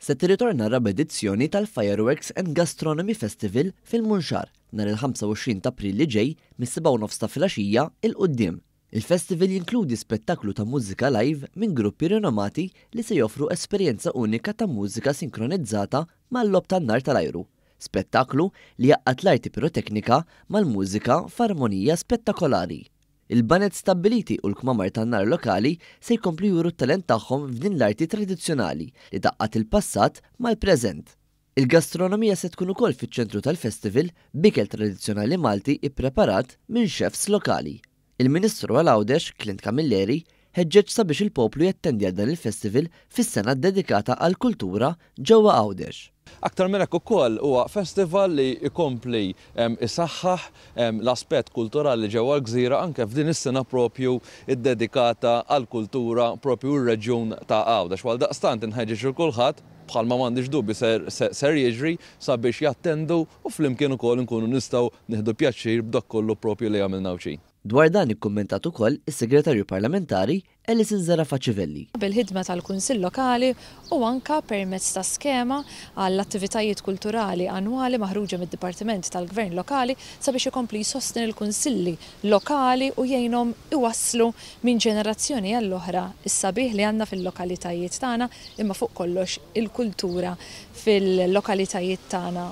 Se tirritorna r-raba' edizzjoni tal-Fireworks and Gastronomy Festival fil-Munxar nhar il-25 ta' April li ġej mis-7:30 ta' filgħaxija 'l quddiem. Il-festival jinkludi spettaklu ta' mużika live minn gruppi rinomati li se joffru esperjenza unika ta' mużika sinkronizzata mal-logħob tan-nar tal-ajru, spettaklu li jgħaqqad l-arti piroteknika mal-mużika f'armonija spettakolari. Il-baned stabbiliti u l-kmamar tan-nar lokali se jkomplu juru t-talent tagħhom f'din l-arti tradizzjonali li tgħaqqad il-passat mal-preżent. Il-gastronomija se tkun ukoll fiċ-ċentru tal-festival b'ikel tradizzjonali Malti ppreparat minn chefs lokali. Il-Ministru għal Għawdex, Clint Camilleri, ħeġġeġ sabiex il-poplu jattendi għal dan il-festival fis-sena ddedikata għall-kultura ġewwa Għawdex. Aktar minn hekk ukoll huwa festival li jkompli isaħħaħ l-aspett kulturali ġewwa l-gżira anke f'din is-sena propju ddedikata għall-kultura propju r-reġjun ta' Għawdex. U għaldaqstant inħeġġeġ lil kulħadd, bħalma m'għandix dubju ser ser jiġri, sabiex jattendu u flimkien ukoll inkunu nistgħu nieħdu pjaċir b'dak kollu propju li għamilna Għawdxin. Dwar dan ikkummentat ukoll is-Segretarju Parlamentari Alison Zerafa Civelli. Bil-ħidma tal-Kunsill Lokali u anka permezz ta' skema għall-attivitajiet kulturali annwali maħruġa mid-Dipartiment tal-Gvern Lokali sabiex ikompli jsostni lill-kunsilli lokali u jgħinhom iwasslu minn ġenerazzjoni għall-oħra s-sabiħ li għandna fil-lokalitajiet tagħna imma fuq kollox il-kultura fil-lokalitajiet tagħna.